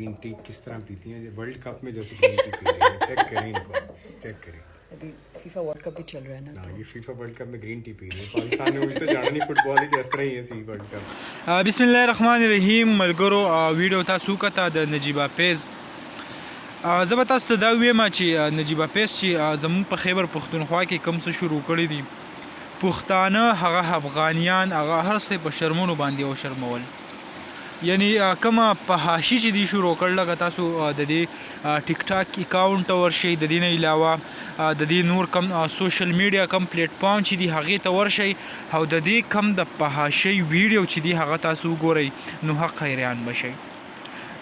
Green tea किस तरह पीती हैं वर्ल्ड कप में, जैसे green tea P रही हैं। चेक करें इनको, चेक करें। अभी FIFA world cup भी चल रहा है ना। हाँ, ये FIFA world cup में green tea P रही है। पाकिस्तान ने तो जाना नहीं फुटबॉल ही, इस तरह ही है सी वर्ल्ड कप। بسم الله الرحمن الرحیم. ملګرو، ویډیو تاسو کته د نجیبه فیض. زه به تاسو ته دا ویم چې نجیبه فیض چې زموږ په خیبر پښتونخوا کې کوم څه شروع کړی دي، پښتانه هغه افغانیان هغه هر څه په شرمونو باندې او شرمول، یعنی کومه فحاشي چې دی شروع کړله، که تاسو د دې ټیک ټاک اکاونټ ته ورشئ، د دې نه علاوه د دې نور کم سوشل میډیا کم پلیټ فارم چې دی هغې ته ورشئ او د دې کم د فحاشۍ ویډیو چې دی هغه تاسو وګورئ نو حق حیران به شئ،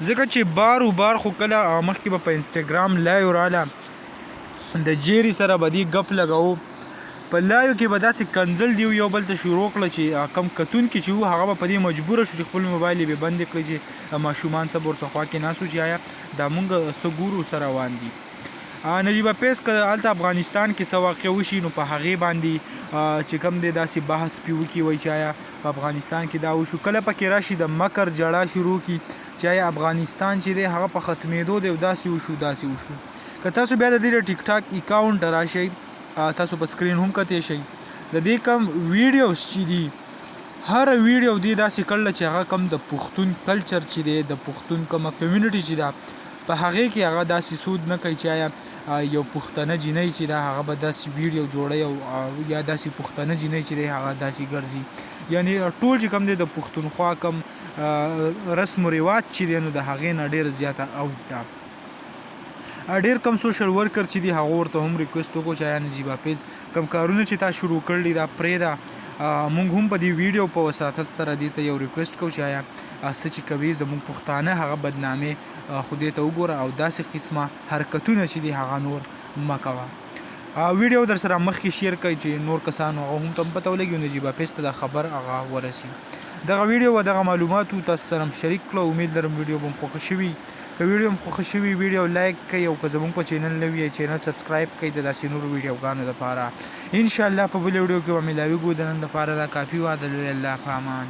ځکه چې بار و بار خو کله مخکې به په انسټاګرام لایو راله، د جیری سره به دی ګپ لګاو، په لایو کې به داسې کنځل دیو یو بل ته شروع کړه چې کم کتونکي چې وو هغه به په دې مجبور شو چې خپل موبایل یې بند کړي چې ماشومان سب ورڅخه خوا کې ناست چې آیا دا مونږ څه ګورو، څه روان دي. نجیبه فیض که هلته افغانستان کې څه واقع وشي نو په هغې باندې چې کوم دی داسې بحث پې وکړي، وایي چې آیا په افغانستان کې دا وشو. کله پکې راشي د مکر جړا شروع کړي چې آیا افغانستان چې دی هغه په ختمېدو دی او داسې وشو، داسې وشو. که تاسو بیا د دې د ټیک ټاک اکاونټ راشئ، تاسو په سکرین هم کتی شئ، د دې کم ویډیوز چې دي هر ویډیو دی داسې کړل چې هغه کم د پښتون کلچر چې دی، د پښتون کومه کمیونټي چې ده، په هغې کې هغه داسې سود نه کوي چې آیا یو پښتنه جینۍ چې ده هغه به داسې ویډیو جوړوي او یا داسې پښتنه جینۍ چې دی هغه داسې ګرځي. یعنی ټول چې کوم دی د پښتونخوا کم رسم و رواج چې دی نو د هغې نه ډېر زیاته اوټ ده. ډیر کم سوشل ورکر چې دي هغه ورته هم ریکوست وکړو چې آیا نجیب حافظ کم کارونه چې تا شروع کړل دا پرېږده. مونږ هم په دې ویډیو په وساطت سره دې ته یو ریکوست کوو چې آیا څه چې کوي زمونږ پښتانه هغه بدنامې خو دې ته وګوره او داسې قسمه حرکتونه چې دي هغه نور مه کوه. ویډیو در سره مخکې شیر کړئ چې نور کسانو هغه هم ته پته ولګي او نجیب حافظ ته دا خبر هغه ورسي. دغه ویډیو و دغه معلومات تاسو سره شریک کړو. امید لرم ویډیو به مو خوښه شوي. که ویډیو مو خوښه شوي ویډیو لایک کړئ او که زموږ په چینل نوي یئ چینل سبسکرایب کړئ د داسې نورو ویډیوګانو لپاره. ان شاء الله په بله ویډیو کې به ملاویږو. د نن لپاره دا کافي وه. د لوی الله په امان.